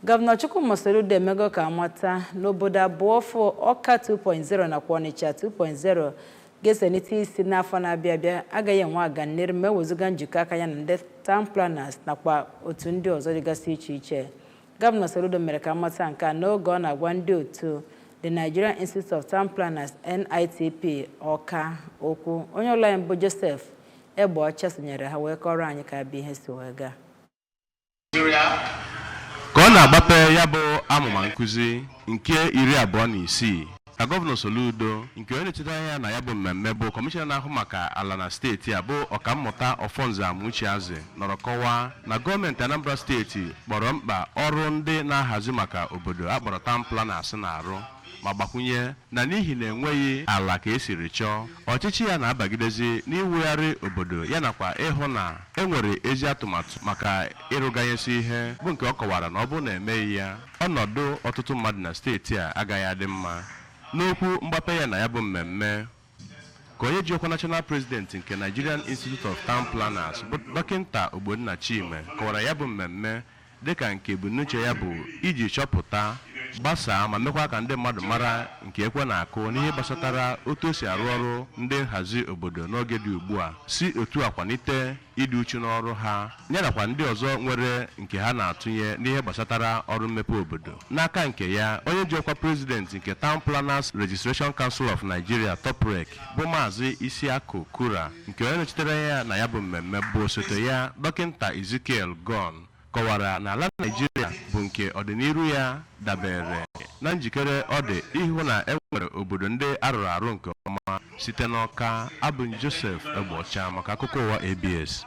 Gọvanọ Chukwuma Soludo emego ka amata n'obodo abụọ fụ Ọka 2.0 nakwa Ọnịcha 2.0 ga-eselite isi n'afọ na-abịa abịa agaghị enwe agamniru ma ewezuga njikọ aka ya na ndị town planners nakwa otu ndị ọzọ dịgasị iche iche. Gọvanọ Soludo mere ka amata nke a n'oge ọ na-agwa ndị otu The Nigerian Institute of Town Planners, NITP, Ọka okwu. Onye ọlụ anyị bụ Joseph Egbeọcha sonyere ha wee kọrọ anyị ka abịa ihe si wee gaa. Ka ọ na-agbape ya bụ amụma nkụzi nke 26, ka Gọvanọ Soludo, nke onye na-echeta anya na ya bụ mmemme bụ kọmishọna na-ahụ maka ala na steeti a, bụ Ọkammụta Ọfọnze Amuchiazi, nọrọ kọwaa na gọọmenti Anambra Steeti kpọrọ mkpa ọrụ ndị na-ahazi maka obodo akpọrọ town planners na-arụ, ma gbakwunye na n'ihi na enweghị ala ka esiri chọọ, ọchịchị ya na-abagidezi n'iwugharị obodo ya nakwa ịhụ na enwere ezi atụmatụ maka ịrụganyesi ihe, bụ nke ọ kọwara na ọ bụrụ na emeghị ya, ọnọdụ ọtụtụ mmadụ na steeti a agaghị adị mma. N'okwu mgbape ya na ya bụ mmemme, ka onye ji ọkwa National President nke Nigerian Institute of Town Planners, bụ Dọkịnta Ogbonna Chime, kọwara ya bụ mmemme dịka nke ebumnuche ya bụ iji chọpụta, gbasaa ma mekwa ka ndị mmadụ mara nke ekwe na-akụ n'ihe gbasatara otu o si arụ ọrụ ndị nhazi obodo n'oge dị ugbu a, si otu a kwalite ịdị uchu n'ọrụ ha ya nakwa ndị ọzọ nwere nke ha na-atụnye n'ihe gbasatara ọrụ mmepe obodo. N'aka nke ya, onye ji ọkwa President nke Town Planners Registration Council of Nigeria, TOPREC, bụ Maazị Isiakụ Kura, nke onye nọchitere ya na ya bụ mmemme bụ osote ya, Dọkịnta Ezekiel Gon, kọwara na ala Naijiria bụ nke ọdịnihu ya dabere na njikere ọ dị ịhụ na e nwere obodo ndị arụrụ arụ nke ọma. Site n'Ọka, abụ m Joseph Egbocha maka akụkọ ụwa ABS.